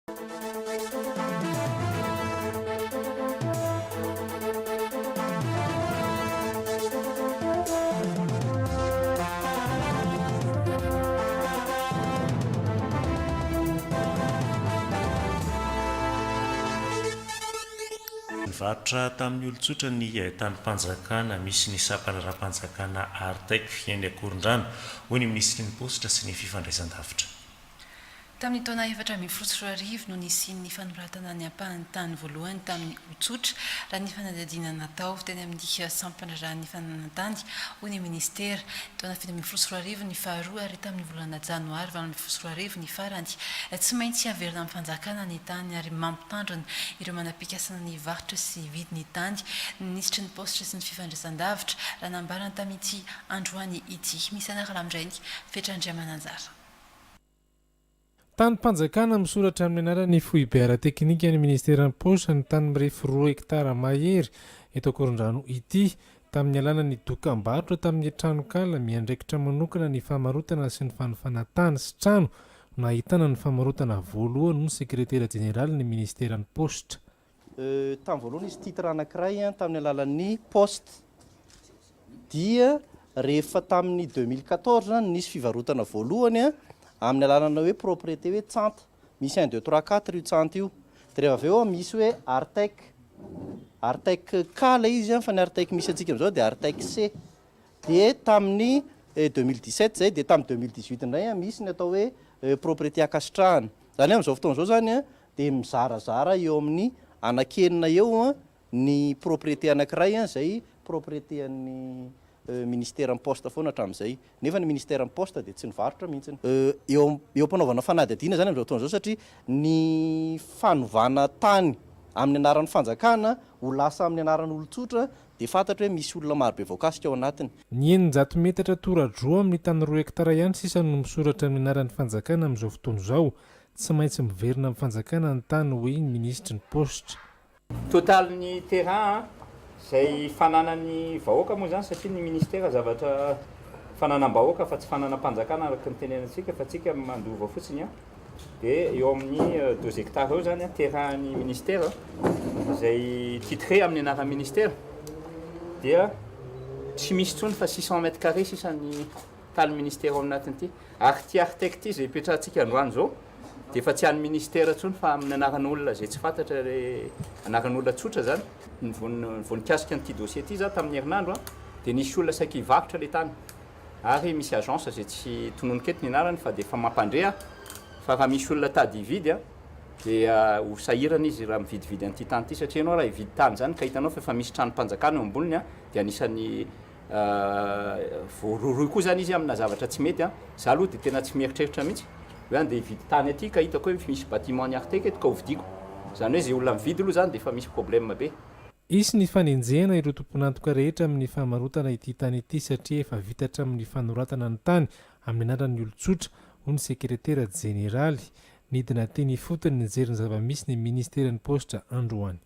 Nivarotra tamin'ny olon-tsotra ny tanim-panjakana misy ny sampandraharaham-panjakana Artec eny Ankorondrano, hoy ny minisitry ny Paositra sy ny fifandraisan-davitra. Tamin'ny taona 2014 no nisian'ny fanoratana ny ampahan'ny tany voalohany tamin'ny olon-tsotra, raha ny fanadihadiana natao teny amin'ny sampan-draharahan'ny fananan-tany, hoy ny minisitera. Ny taona 2017 ny faharoa ary tamin'ny volana janoary 2018 ny farany. Tsy maintsy averina amin'ny fanjakana ny tany ary mampitandrina ireo manam-pikasana ny hivarotra sy hividy ny tany ny minisitry ny paositra sy ny fifandraisandavitra, raha nambarany tamin'ity androany ity. Misy anarana amin'indray Fetra Andriamananjara. Tanim-panjakana misoratra amin'ny anaran'ny Foibe ara-teknika ny Ministeran'ny Paositra ny tany mirefy roa hektara mahery eto Ankorondrano ity, tamin'ny alalan'ny dokam-barotra tamin'ny tranonkala miandraikitra manokana ny famarotana sy ny fanofana tany sy trano no nahitana ny famarotana voalohany hoy ny Sekretera Jeneralin'ny Ministeran'ny Paositra. Tamin'ny voalohany izy titre anankiray tamin'ny alalan'ny poste dia rehefa tamin'ny 2014 no nisy fivarotana voalohany amin'ny alalana hoe propriété hoe tsanta misy un deux trois quatre io tsanta io dia rehefa avy eo misy hoe Artec Artec K ilay izy fa ny Artec misy antsika amin'izao dia Artec C dia tamin'ny 2017 izay dia tamin'ny 2018 indray misy ny atao hoe propriété ankasitrahana izany hoe amin'izao fotoana izao izany dia mizarazara eo amin'ny anankenina eo ny propriété anankiray izay propriété an'ny ministeran'ny poste foana hatramin'izay. Nefa ny ministeran'ny poste dia tsy nivarotra mihitsy. Eo eo am-panaovana fanadihadiana izany amin'izao fotoana izao satria ny fanovana tany amin'ny anaran'ny fanjakana ho lasa amin'ny anaran'olon-tsotra dia fantatra hoe misy olona marobe voakasika ao anatiny. Ny 600 metatra tora-droa amin'ny tany roa hektara ihany sisa no misoratra amin'ny anaran'ny fanjakana amin'izao fotoana izao. Tsy maintsy miverina amin'ny fanjakana ny tany hoy ny minisitry ny paositra. Totalin'ny terrain izay fananan'ny vahoaka moa izany satria ny ministera zavatra fananam-bahoaka fa tsy fananam-panjakana araka ny tenenantsika fa tsika mandova fotsiny an, dia eo amin'ny deux hectares eo izany an terrain ny ministera izay titré amin'ny anaran'ny ministera dia tsy misy intsony fa 600 mètres carrés sisa ny tany ministera ao anatin'ity. Ary ity Artec ity izay ipetrahantsika androany izao dia efa tsy an'ny ministera intsony fa amin'ny anaran'olona izay tsy fantatra ilay anaran'olona tsotra izany. Ny vao vao nikasika an'ity dossier ity izaho tamin'ny herinandro dia nisy olona saika hivarotra ilay tany ary misy agence izay tsy tononiko eto ny anarany fa dia efa mampandre aho fa raha misy olona tady hividy dia ho sahirana izy raha mividividy an'ity tany ity satria ianao raha hividy tany izany ka hitanao fa efa misy tranom-panjakana eo amboniny dia anisan'ny Voarohirohy koa zany izy amina zavatra tsy mety an! Za aloha dia tena tsy mieritreritra mihitsy hoe andeha hividy tany aty ka hitako hoe misy bâtiment ny Artec eto ka hovidiako. Zany hoe zay olona mividy aloha zany dia efa misy problème be. Hisy ny fanenjehana ireo tompon'antoka rehetra amin'ny famarotana ity tany ity satria efa vita hatramin'ny fanoratana ny tany amin'ny anaran'ny olon-tsotra, hoy ny sekretera jeneraly. Nidina teny ifotony nijery ny zava-misy ny ministeran'ny paositra androany.